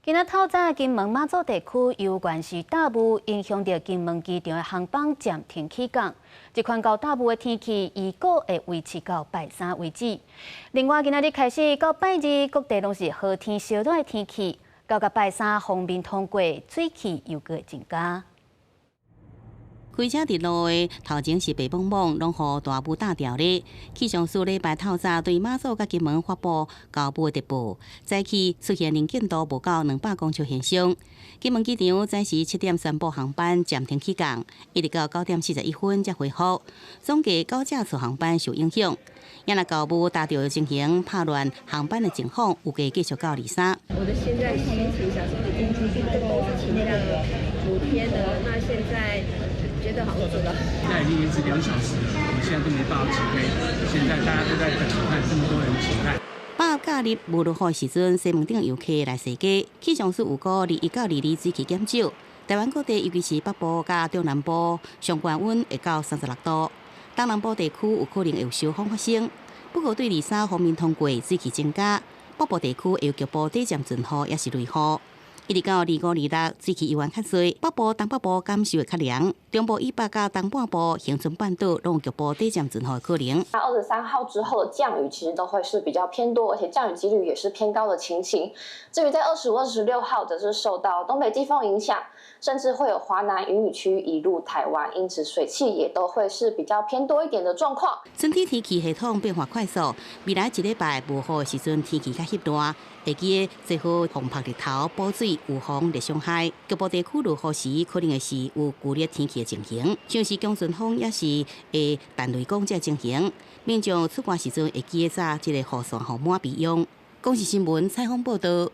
今仔透早金門馬祖地區由原是大霧影響著金門機場的航班暫停起降。這款厚大霧的天氣預估會維持到拜三為止。另外，今仔日開始到拜二，各地攏是雨天燒熱的天氣，到個拜三鋒面通過，水汽又閣會增加。開車佇路的頭前是白茫茫，攏予大霧罩牢咧。氣象署禮拜透早對馬祖佮金門發布厚霧的特報，早起出現能見度無夠200公尺現象。金門機場早時7點宣布航班暫停起降，一直到9點41分才恢復。總計九架次航班受影響。也若厚霧罩著的情形，拍亂航班的情況，預計繼續到二三。我的現在心情想說已經都是請假了5天了，那現在覺得好做了。現在已經延遲2小時了，我們現在都沒辦法起飛。現在大家都在等，看這麼多人期待。百合假日無落雨時陣，西門町遊客來踅街。氣象署預估21到22水汽減少，台灣各地尤其是北部佮中南部上懸溫會到36度，東南部地區有可能會有燒風發生。不過對二三鋒面通過，水汽增加，北部地區會有局部短暫陣雨，抑是雷雨。一直到25、26，水汽猶原較濟，北部、東北部感受會較涼，中部以北佮東半部、恆春半島攏有局部短暫陣雨的可能。那23號之後的降雨其實都會是比較偏多，而且降雨幾率也是偏高的情形。至於在25、26號，則是受到東北季風影響，甚至會有華南雲雨區移入台灣，因此水汽也都會是比較偏多一點的狀況。春天天氣系統變化快速，未來一禮拜無雨的時陣天氣較翕熱，會記得做好防曬日頭、補水、預防熱傷害。局部地區落雨時，可能會是有劇烈天氣的情形，像是強陣風，抑是會彈雷公這個情形。民眾出外時陣會記得紮這個雨傘予滿備用。公視新聞採訪報導。